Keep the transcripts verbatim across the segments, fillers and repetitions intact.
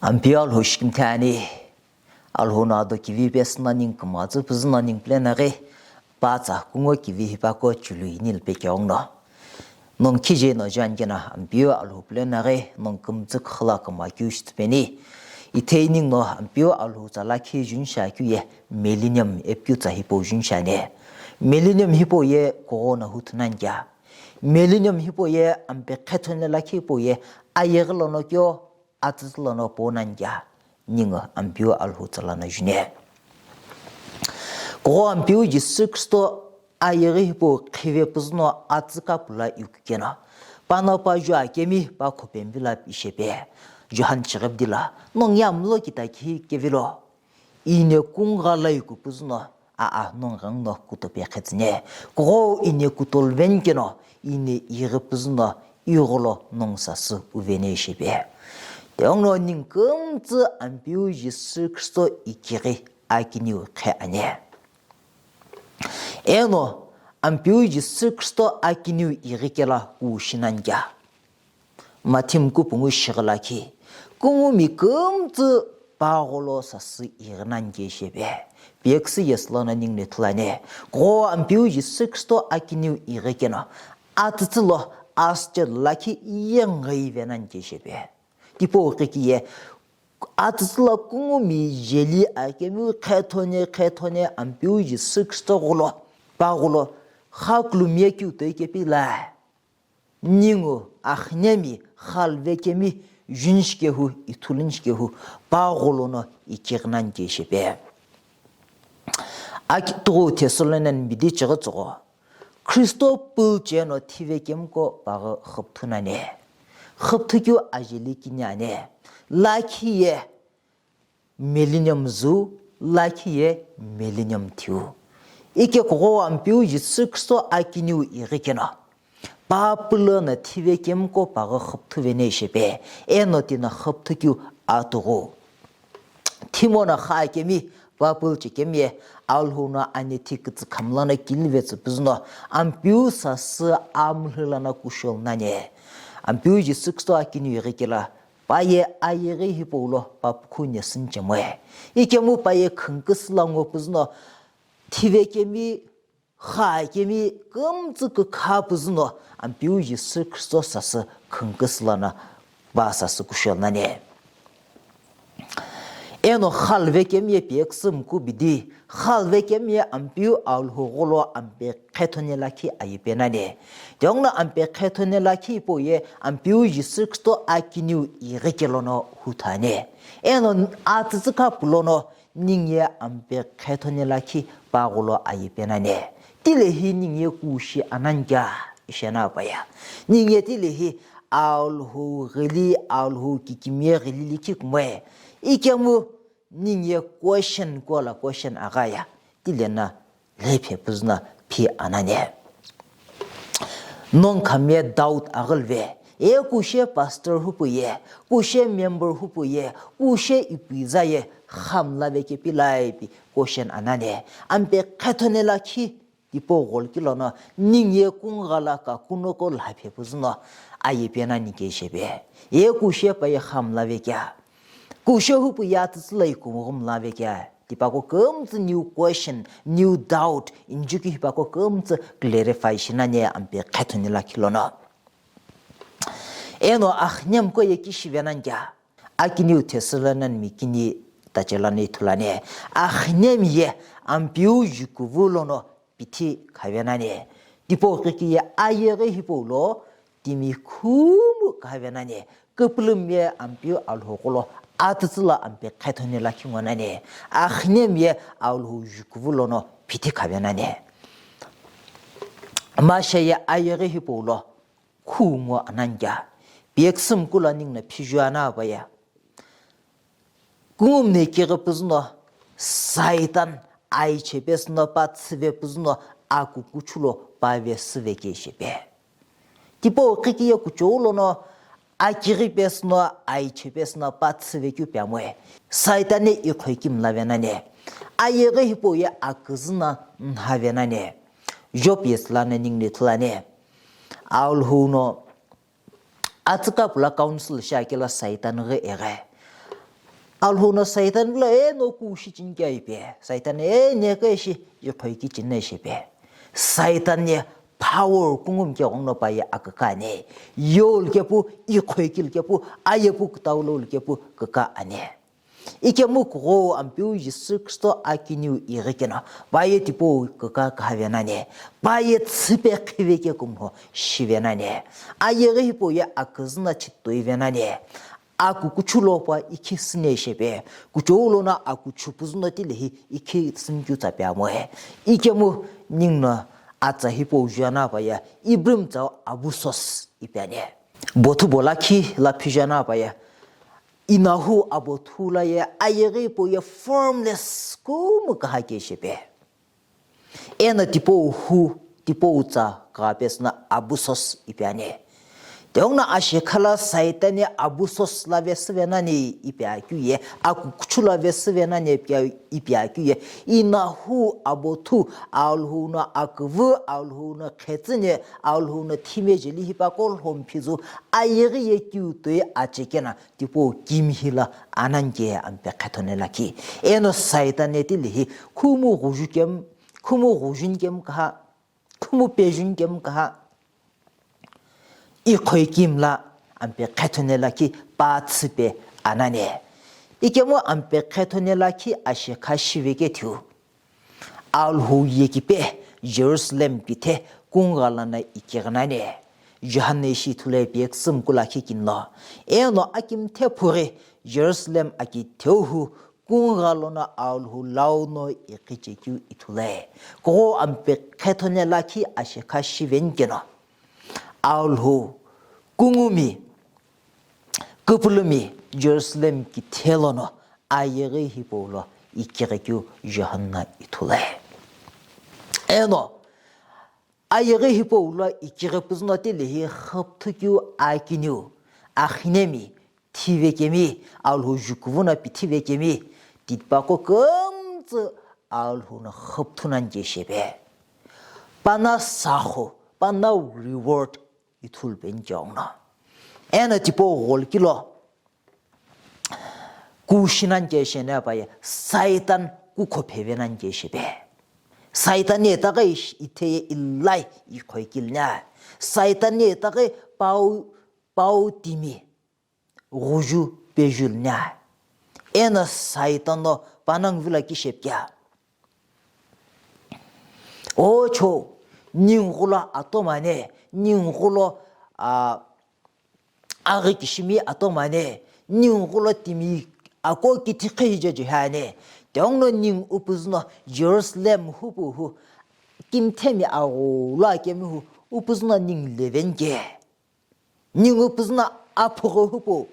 Ampeu Alhou shikimthi ani. Alhou no ado kivi pesü no ningu kümtsü püzü no ningu pulena ghi, patsa kungu kivi hipaqo chulu ini lpe keghenguno. Nongu khije no juani keno Ampeu Alhou pulena ghi nongu kümtsü khüla kümkeu shitsü peni. Ithei ningu no Ampeu Alhou tsa lakhi juni shi akeu ye Millennium ipikeu tsa hipau juni shi ani. Millennium hipau ye kughengu no huthu nani kea? Millennium hipau ye Ampeu khetho ni lakhi hipau ye ayeghi lono keo, atsütsü lono po nani kea? Ningu Ampeu Alhou tsa lono juni. Kughengu Ampeu Jisü Khristo ayeghi hipau khive püzü no atsü kapu lo iku keno, pano pa ju akemi pa khopemi lo pi shepe. Johan chighivi dilo, nongu ye amlo kita kihi kevilo. Ine kungha lo iku püzü no, aa, nongu ghenguno kutope khetsüni. Kughengu ine kutoluveni keno, ine ighi püzü no, igho lo nongu sasü wuveni shepe. Tighenguno ningu kümtsü Ampeu Jisü Khristo ikighi akiniu khe ani. Eno Ampeu Jisü Khristo akiniu ighi kelo kushi nani kea? Mathi muku pungu shighi lakhi, kungumi kümtsü pa gholo sasü ighi nani kea shepe. Piyeküsü yesü lono ningu no ithulu ani. Kughengu Ampeu Jisü Khristo akiniu ighi keno, atsütsü lo asüche lakhi ye ngaive nani kea shepe. Tipau ghi kiye, atsütsü lo kungumi jeli akemiu khetho ni, khetho ni Ampeu Jisü Khristo gholo, pa gholo, kha kulumiye keu toi kepi lo, ningu axinemi khalve kemi juni shi kehu, ithulu ni shi kehu, pa gholo no ikighi nani kea shepe. Aki tughu Thessalonian midi chighi tsügho, Khristo pülu che no thive kemiqo paghi xüpthu nani. Xüpthu keu ajeli kini ani. Lakhi ye Millennium zu, lakhi ye Millennium thiu. Ike kughengu Ampeu Jisü Khristo akiniu ighi keno, pa pülu no thive kemiqo paghi xüpthu veni shepe, eno tino xüpthu keu atughu. Thimo no kha kemi, pa pülu che kemi ye, Alhou no anithi kütsü khamla no kilivetsü püzü no, Ampeu sasü amlhü lono kushou nani. Ampeu Jisü Khristo akiniu ighi kelo, pa ye ayeghi hipau lo pa pukhu nesü ni chemoe. Ikemu pa ye khünküsü lo ngo püzü no, thive kemi, kha kemi kümtsü kükha püzü no Ampeu Jisü Khristo sasü khünküsü lono pa sasü kushou nani. Eno khalve kemi ye piyeküsü muku bidi, khalve kemi ye Ampeu Alhou gholo Ampeu khetho ni lakhi aye pe nani. Tighenguno Ampeu khetho ni lakhi hipau ye Ampeu Jisü Khristo akiniu ighi kelo no huthu ani. Eno atsütsü kapu lono ningu ye Ampeu khetho ni lakhi pa gholo aye pe nani. Tilehi ningu ye kushi anani kea, ishi ana pa ya? Ningu ye tilehi Alhou ghili, Alhou kikimiye ghili likhi kumoe. Ikemu ningu ye question kuala question agha ya? Tile no lephe püzü no phi anani. Nongu khami ye doubt aghilve. E kushe pastor hupu ye, kushe member hupu ye, kushe ipuiza ye, khamla ve kepi lo ipi question anani. Ampeu khetho ni lakhi tipau gholo kilo no, ningu ye kungha lo kakunoqo lhaphe püzü no aye pe nani kea shepe. E kushe pa ye khamla ve kea? Kushe hupu ye atsütsü lo iku ghumla ve kea? Tipaqo kümtsü new question, new doubt, injuki hipaqo kümtsü clarify shi nani Ampeu khetho ni lakhi lono. Eno axinemiqo ye kishi ve nani kea? Akiniu Thessalonian mi kini tache lono ithulu ani. Axinemi ye Ampeu jukuvu lono pithi khave nani. Tipau kikiye ayeghi hipau lo timi khumu khave nani. Küpülümi ye Ampeu Alhou gholo atsütsü lo Ampeu khetho ni lakhi ngo nani. Axinemi ye Alhou jukuvu lono pithi khave nani. Masha ye ayeghi hipau lo khumu anani kea? Piyeküsü muku lo ningu no phiju ana pa ya? Kungumi no ikighi püzü no Saitan aichepesü no pa tsüve püzü no akukuchu lo pa ve süve kea shepe? Tipau kikiye kuchou lono akighi pesü no aichepesü no pa tsüve keu pe amoe. Saitan ye iqhoi kimla ve nani. Ayeghi hipau ye aküzü no nha ve nani. Job yesü lono ningu no ithulu ani. Alhou no atsü kapu lo council shi akelo Saitan ghi eghi. Alhou no Saitan lo eno kushi chinike ipi. Saitan eno ke shi ikhoi ki chinike shipe. Saitan ye power kungumi ke gongno pa ye aküka ani. Yol kepu ikhoi kil kepu ayepu ktaulo kepu küka ani. Ikemu kugho Ampeu Jisü Kristo akiniu ighi keno, pa ye tipau küka kaha venani, pa ye tsüpe khive ke kumho shivenani, ayeghi hipau ye aküzü na chitoi venani, akukuchu lo pa ikhi süne shepe, kuchou lono akuchu püzü no tilehi ikhi sümkeu tsape amoe. Ikemu ninguno atsa hipau juana pa ye Ibrim tsau abusos ipi ani. Bothu bo lakhi la phijana pa ye, inahu abothu la ye ayeghi hipau ye formless kumu kaha ke shepe. Eno tipau hu, tipau tsa kaha pesüna abusos ipi ani. Tighenguno ashekha la Saitan ye abusos la vesüve nani ipi akeu ye, akukuchu la vesüve nani ipi akeu ye, inahu abothu Alhou no aküvü, Alhou no khetsüni, Alhou no thimeje li hipaqo lhomphi zu ayeghi ye kiu toi achekena tipau kimhi la anani ke ampe khethone lakhi. Eno Saitan ye tilehi khumu ghuju kemu, khumu ghujuni kemu kaha, khumu pejuni kemu kaha, ikhoi kimu la ampe khethone lakhi pa tsüpe anani. Ikemu ampe khethone lakhi ashekha shive ke thiu. Alhou ye kipe Jerusalem kithe kungugha lono ikighi nani. John ishi ithulu ye piyeküsü mkula khikini lo. Eno akimthe phughi Jerusalem akitheu hu kungugha lono Alhou lau no iqichekeu ithulu. Kugho ampe khethone lakhi ashekha shiveni keno. Alhou kungumi, küpülümi Jerusalem kithe lono ayeghi hipau lo ikighikeu John no ithulu. Eno ayeghi hipau lo ikighi püzü no tilehi xüpthukeu akiniu, axinemi, thivekemi, Alhou jukuvu no pi thivekemi, titipaqo kümtsü Alhou no xüpthu nani ke shepe. Pana sakho, pana reward ithulu peni ke ghenguno. Eno tipau gholo kilo kushi nani ke shene pa ye Saitan kukho pheve nani ke shepe. Saitan ye itaghi ish-, ithe ye ilai ikhoi kil nia. Saitan ye itaghi pau, pau timi ghuju pejul nia. Eno Saitan no panongu vilo ki shepe kea. Ocho, ningu ghulo atomane, ningu ghulo, a, aghi kishimi atomane, ningu ghulo timi ako kithi qhi jeje hane. Tighenguno ningu upüzü no Jerusalem hupu hu, kimthemi aghulo akemi hu, upüzü no ningu leveni ke. Ningu püzü no aphughu hupu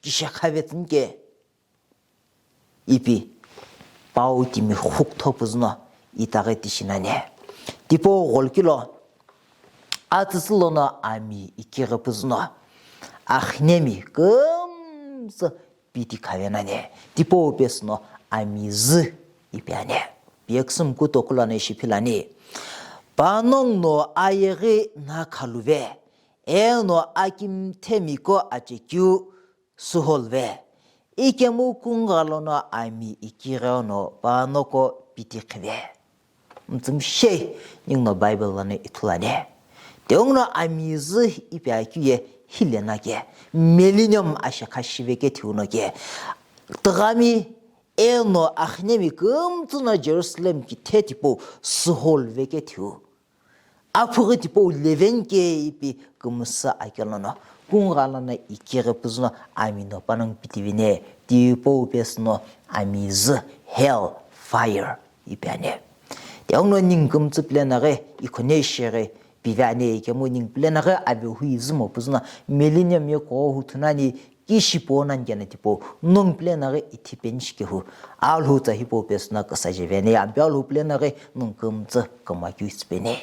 kishekhavetsüni ke. Ipi pau timi xukutho püzü no itaghi tishi nani. Tipau gholo kilo atsütsü lono ami ikighi püzü no axinemi kümtsü piti khave nani. Tipau pesü no ami zü ipi ani. Piyeküsü mkutoku lono ishi philani. Panongu no ayeghi na khaluve. Eno akimthemiko achekeu suholve. Ikemu kungugha lono ami ikighi no panoko piti khive. Mtsümshei ninguno Bible lono ithulu ani. Tighenguno ami zü ipi akeu ye hile na ke. Millennium ashekha shive ke thiu no ke. Tighami eno axinemi kümtsü no Jerusalem kithe tipau suholve ke thiu. Aphughu tipau leveni ke ipi kümsü akelo no, kungugha lono ikighi püzü no ami no panongu piti vine, tipau pesü no ami zü hell fire ipi ani. Tighenguno ningu kümtsü pile naghi ikhone shighi pive ani, ikemu ningu pile naghi avehu izümo püzü no millennium ye kugho hu thu nani, kishi po nani keno tipau nongu pile naghi ithi peni shikehu. Alhou tsa hipau pesü no küsa jeveni, ampe Alhou pile naghi nongu kümtsü küma keu itsüpeni.